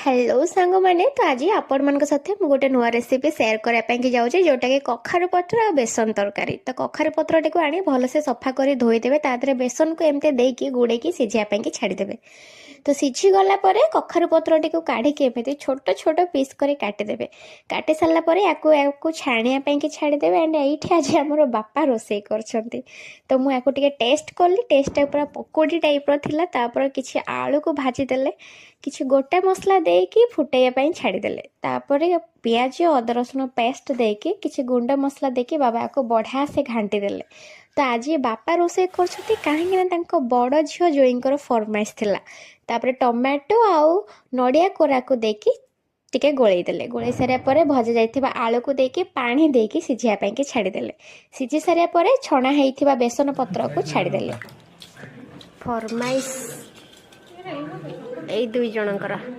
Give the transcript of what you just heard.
Hello ସାଙ୍ଗମାନେ, ତ ଆଜି ଆପଣମାନଙ୍କ ସାଥେ ମୁଁ ଗୋଟେ ନୂଆ ରେସିପି ସେୟାର କରିବା ପାଇଁକି ଯାଉଛି, ଯେଉଁଟାକି କଖାରୁ ପତ୍ର ଆଉ ବେସନ ତରକାରୀ। ତ କଖାରୁ ପତ୍ରଟିକୁ ଆଣି ଭଲସେ ସଫା କରି ଧୋଇଦେବେ। ତା ଦେହରେ ବେସନକୁ ଏମିତି ଦେଇକି ଗୁଡ଼େଇକି ସିଝିବା ପାଇଁକି ଛାଡ଼ିଦେବେ। ତ ସିଝିଗଲା ପରେ କଖାରୁ ପତ୍ରଟିକୁ କାଢ଼ିକି ଏମିତି ଛୋଟ ଛୋଟ ପିସ୍ କରି କାଟିଦେବେ। କାଟି ସାରିଲା ପରେ ୟାକୁ ୟାକୁ ଛାଣିବା ପାଇଁକି ଛାଡ଼ିଦେବେ। ଆଣ୍ଡ ଏଇଠି ଆଜି ଆମର ବାପା ରୋଷେଇ କରୁଛନ୍ତି। ତ ମୁଁ ୟାକୁ ଟିକେ ଟେଷ୍ଟ କଲି। ଟେଷ୍ଟଟା ପୁରା ପକୋଡ଼ି ଟାଇପ୍ର ଥିଲା। ତାପରେ କିଛି ଆଳୁକୁ ଭାଜିଦେଲେ, କିଛି ଗୋଟା ମସଲା ଦେଇକି ଫୁଟେଇବା ପାଇଁ ଛାଡ଼ିଦେଲେ। ତାପରେ ପିଆଜ, ଅଦା, ରସୁଣ ପେଷ୍ଟ ଦେଇକି, କିଛି ଗୁଣ୍ଡ ମସଲା ଦେଇକି ବାବା ୟାକୁ ବଢ଼ିଆ ସେ ଘାଣ୍ଟି ଦେଲେ। ତ ଆଜି ବାପା ରୋଷେଇ କରୁଛନ୍ତି, କାହିଁକି ନା ତାଙ୍କ ବଡ଼ ଝିଅ ଜୋଇଙ୍କର ଫରମାଇଶ ଥିଲା। ତାପରେ ଟମାଟୋ ଆଉ ନଡ଼ିଆ କୋରାକୁ ଦେଇକି ଟିକେ ଗୋଳେଇ ଦେଲେ। ଗୋଳେଇ ସାରିବା ପରେ ଭଜା ଯାଇଥିବା ଆଳୁକୁ ଦେଇକି, ପାଣି ଦେଇକି ସିଝିବା ପାଇଁକି ଛାଡ଼ିଦେଲେ। ସିଝି ସାରିବା ପରେ ଛଣା ହେଇଥିବା ବେସନ ପତ୍ରକୁ ଛାଡ଼ିଦେଲେ। ଫରମାଇଶ ଏଇ ଦୁଇ ଜଣଙ୍କର।